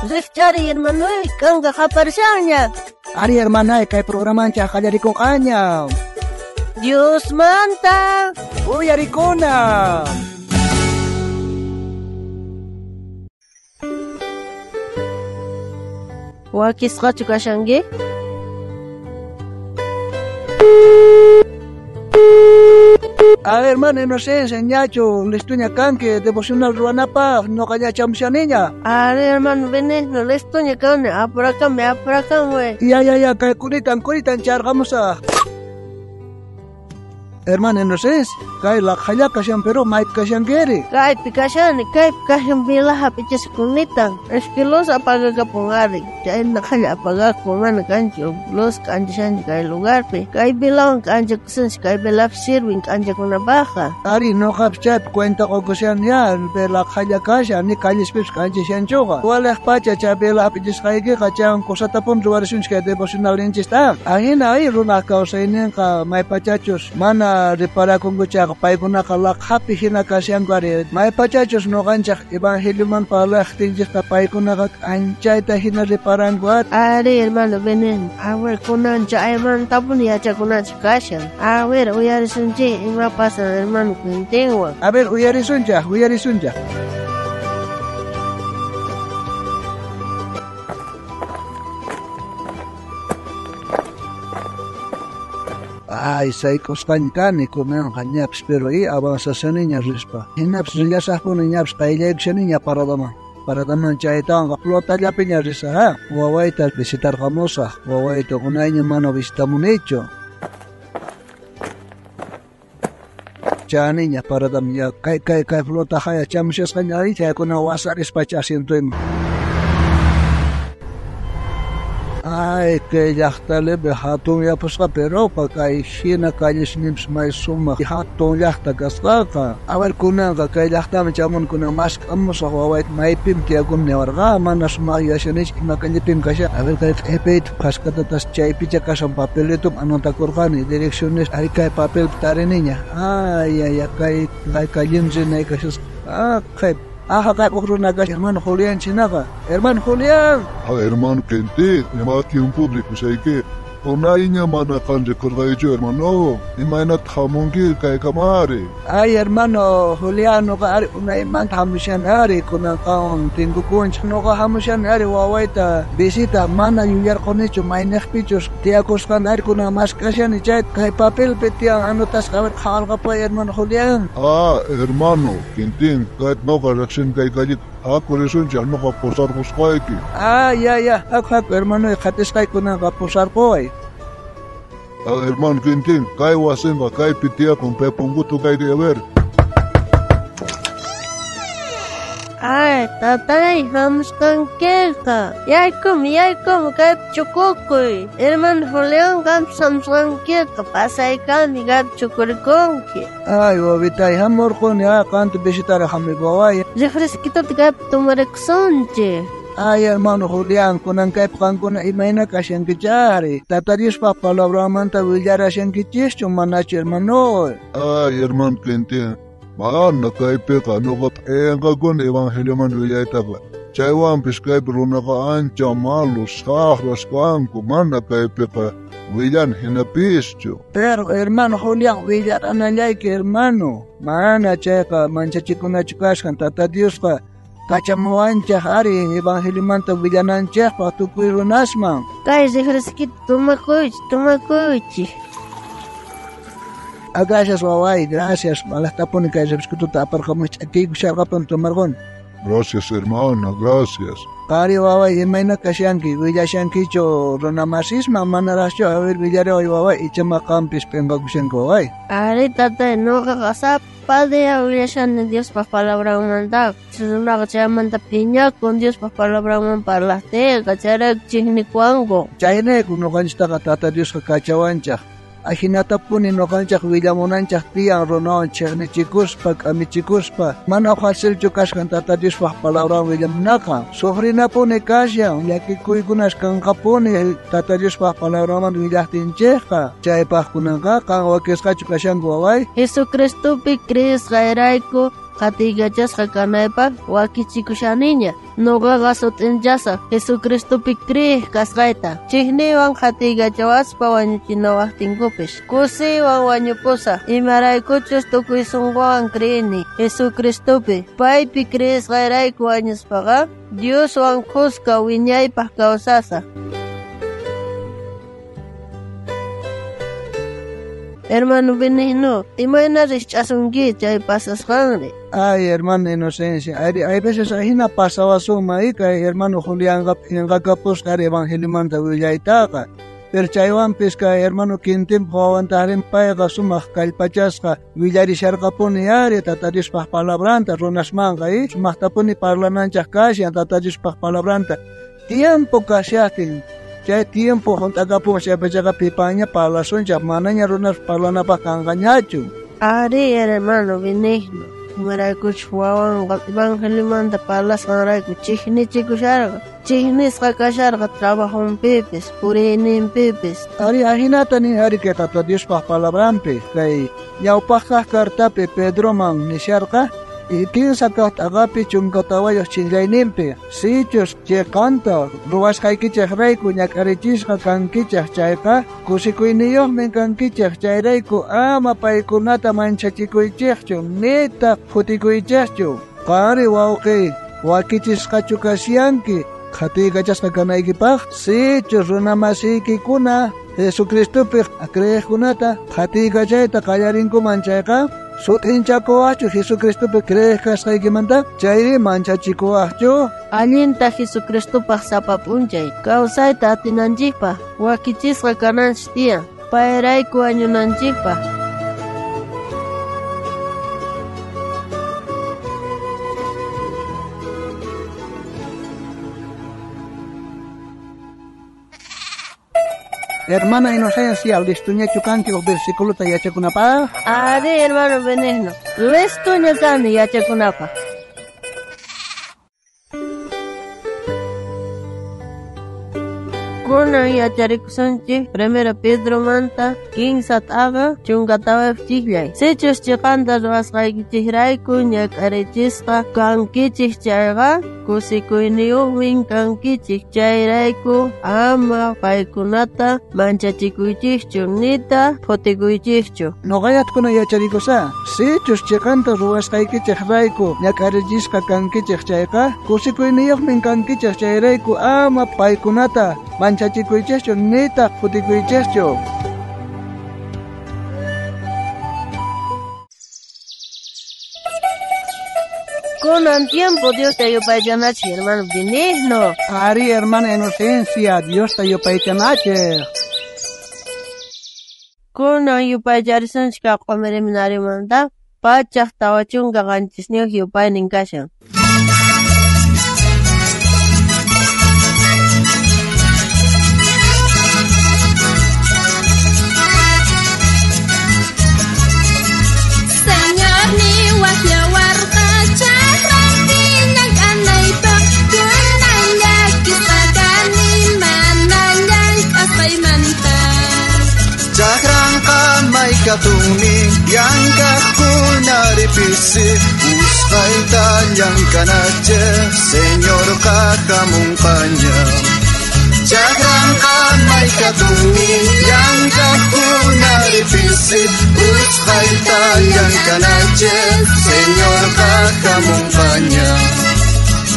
Rikchari hermanoy, kanqa qaparishanña. Ari hermanay, kay programancha qallarikunqaña. Diosmanta Uyarikuna. Wakisqachu kashanki? A ver, hermano, no sé, ñacho, listuña kanki, devocional ruwanapaq, noqaña chamushaniña. Ari hermano, benigno, listuña kani, apurakami, apurakami. Ya, ya, ya, kay kuritan, kuritan charqamusaq. Hermano, no sé, kay laqhalla kashan, pero maypi kashankiri. Kaypi kashani, kaypi kashan bilaha pichasqunitan. Es que luz apagakapun ari, chay laqhalla apagakun, mana kanchu, luz k'anchashanchu kay lugarpi. Kay bilawan k'anchakusanchik, kay bilapi sirvin k'anchakunapaqqa. Ari, noqapis chaypi cuenta qukushan ya, pero laqhalla kashan, ni callespipis k'anchashanchuqa. Waliq pacha chay bila pichisqaykiqa chaywan kusatapun ruwarisunchik kay devocionalninchista. Ahina ay runaq kawsayninqa maypachachus mana reparakunku chayqa paykunaqa laqhapi hina kashanku ari. Maypachachus noqanchaq evangelioman parlaqtinchikqa paykunaqa k'anchayta hina reparanku ari. Ari, hermano, benigno. A ver, kunan chaymantapuni yachakunanchik kashan. A ver, uyarisunchik ima pasan hermano Quintinwan. A ver, uyarisunchaq, uyarisunchaq. Ay, sayk'usqaña kani kunanqa ñapis, pero y avanzashaniña rispa. Hinapis rillasaqpuni ñapis qayllaykushaniña paradaman. Paradaman chaytawanqa flotallapiña risaq, ha? Wawayta visitarqamusaq, wawayta unayña mana visitamunichu. Chaniña paradaman ya kay kay kay flota haya chamushasqaña ari chaykuna wasarispacha asientoyman. Ay, kay llaqtalipi hatun yapusqa, pero kay hina callesninpis may sumaq hatun llaqta kasqaqa. A ver, kunanqa kay llaqtaman chamuni kunan mask'amusaq wawayta maypim tiyakuni niwarqa, mana sumaq yuyashanichu ima callepim kashan. A ver, kay q'ipiyta phasqatatas chaypicha kashan papelitom anotakurqani direcciones, ari kay papelpi tariniña. Ay, ay, ay, kay kay callen rinay kashasqa. Ah, kay Aja, kay uj runa kashan, hermano Julián chinaqa. Hermano Julián. Ah, hermano Quintín, ima tiempo rikusayki. Unayña mana qan rikurqaychu, hermano. Imaynata hamunki kaykamari. Ay, hermano Julián, noqa ari unaymanta hamushan ari, kunan qanwan tinkukunchik. Noqa hamushan ari wawayta visita, mana yuyarqunichu mayniqpichus tiyakusqan ari kunan mask'ashani chay kay papelpi tiyan anotasqa, a ver, qhawarqapay hermano Julián. Ah, hermano Quintín, kay noqa riqsini kay calleta. Haku risunchik noqa pusarqusqayki. Ah, ya, ya, haku, haku, hermano, qhatisqay kunanqa pusarquway. Ah, hermano Quintín, kay wasinqa kaypi tiyakun pepunkuta kayta a ver. Ay, tatay, hamusqankiqa. Yaykumi, yaykumi, kaypi chukukuy. Hermano Julián, qampis hamusqankiqa, pasaykami, kaypi chukurikunki. Ay, wawitay, hamurquni, ah, qanta visitar hamuyku waway. Refresquitota kaypi tomarikusunchik. Ay, hermano Julián, kunan kaypi qankuna imayna kashankichari. Tata Diospaq palabramanta willarashankichischu manachu, hermano. Ay, hermano Quintín, mana kaypiqa noqa p'inqakuni evangelioman willaytaqa. Chaywanpis kaypi runaqa ancha malos, saqras kanku, mana kaypiqa willan hinapischu. Pero, hermano Julián, willaranallayki, hermano. Mana chayqa manchachikunachu kashan, Tata Diosqa kachamuwanchaq ari evangeliomanta willananchikpaq tukuy runasman. Kay refresquita tomakuychik, tomakuychik. Ah, gracias, waway, gracias. Malaqtapuni kay refresquituta aparqamuy ch'akiykusharqapun tomarquni. Gracias, hermano, gracias. Qari waway, imayna kashanki, willashankichu runamasisman manaraqchu, a ver, willariway waway, ichama qampis p'inqakushanki waway. Ari, tatay, noqaqa sapa día willashani Diospaq palabranmanta. Runaqa chaymanta phiñakun Diospaq palabranman parlaqtiyqa, chayrayku chiqnikuwanku. Chayrayku noqanchiktaqa Tata Diosqa kachawanchaq. Ajinatapuni noqanchaq willamunanchaq tiyan runawan chiqnichikuspa, k'amichikuspa, mana facilchu kashan Tata Diospaq palabran willamunaqa. Sufrinapuni kashan, llakikuykunas kanqapuni Tata Diospaq palabranman willaqtinchikqa. Chaypaq kunanqa qan wakisqachu kashanku waway. Jesucristopi creesqayrayku Qatiykachasqa kanaypaq wakichikushaniña. Noqaqa sut'inchasaq Jesucristopi creeq kasqayta. Chiqniywan qatiykachawaspa wañuchinawajtinkupis. Kusiywan wañupusaq, imaraykuchus tukuy sunquwan creeni Jesucristopi. Paypi creesqayrayku wañuspaqa Dioswan khuska wiñaypaq kawsasaq. Hermano Benigno, imayna rikch'asunki chay pasasqanri? Ay, hermano Inocencia, hay veces ahina pasawasunman kay hermano Julianqa p'inqakapusqa evangeliomanta willaytaqa. Pero chaywanpis kay hermano Quintinpaq wawantarin payqa sumaq kallpachasqa willarisharqapuni ari Tata Diospaq palabranta runasmanqa sumaqtapuni parlananchaq kashan Tata Diospaq palabranta. Tiempo kashaqtin chay tiempo junt'akapun chaypachaqa pipaña parlasunchaq manaña runas parlanapaq kanqañachu. Ari, hermano Benigno, imaraykuchus wawanqa evangeliomanta parlasqanrayku chiqnichikusharqa. Chiqnisqa kasharqa trabajonpipis, puriyninpipis. Ari, ahinata nin ari kay Tata Diospaq palabranpi kay ñawpaqkaq cartapi Pedroman nisharqa kinsa kaq t'aqapi chunka tawayuq chillayninpi sichus chiqanta ruwasqaykichaqrayku ñak'arichisqa kankichaq chayqa kusikuyniyuqmin kankichaq chayrayku ama paykunata manchachikuychikchu nitaq phutikuychikchu. Qanri wawqi wakichisqachu kashanki qhatiykachasqa kanaykipaq sichus runamasiykikuna Jesucristopi creeqkunata qhatiykachayta qallarinkuman chayqa sut'inchakuwaqchu Jesucristopi creeq kasqaykimanta chayri manchachikuwaqchu. Allinta Jesucristopaq sapa p'unchay kawsayta atinanchikpaq wakichisqa kananchik tiyan payrayku wañunanchikpaq. Hermana Inocencia, listuñachu kanki uj versículota yachakunapaq? Ari, hermano Benigno, listuña kani yachakunapaq. Kunan yacharikusunchik primero Pedromanta kinsa t'aqa chunka tawayuq chikllay. Sichus chiqanta ruwasqaykichikrayku ñak'arichisqa kankichik chayqa kusikuyniyuqmin kankichik chayrayku ama paykunata manchachikuychikchu nitaq phutikuychikchu. Noqayatkuna yacharikusa, sichus chiqanta ruwasqaykichikrayku ñak'arichisqa kankichik chayqa kusikuyniyuqmin kankichik chayrayku ama paykunata manchachikuychikchu nitaq phutikuychikchu. Kunan tiempo Diosta yupaychanachik, hermano Benigno. Ari, hermana Inocencia, Diosta yupaychanachik. Kunan yupaycharisunchik q'umirminarimanta 147 yupaynin kashan. Maykatunmi llank'aqkunari pisi usqhayta llank'anachej Señorqa hamunqaña. Chakranqa maykatunmi llank'aqkunari pisi usqhayta llank'anachej Señorqa hamunqaña.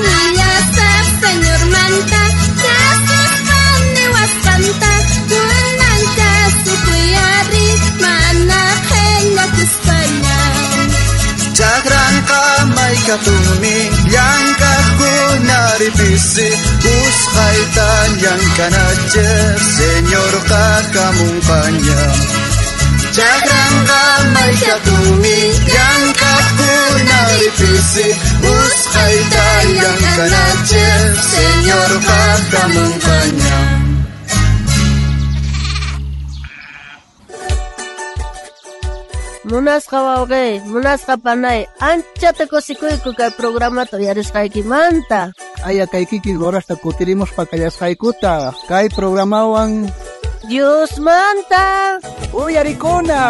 Willasaq Señormanta Jesuspa niwasqanta kunan kasukuy ari mana qhillakuspaña. Chakranqa maykatunmi llank'aqkunari pisi usqhayta llank'anachej Señorqa hamunqaña. Chakranqa maykatunmi llank'aqkunari pisi usqhayta llank'anachej Señorqa hamunqaña. Munasqa wawqi, munasqa panay, anchata kusikuyku kay programata uyarisqaykimanta. Aya kay kikin horasta kutirimuspa kallasqaykuta kay programawan Diosmanta uyarikuna.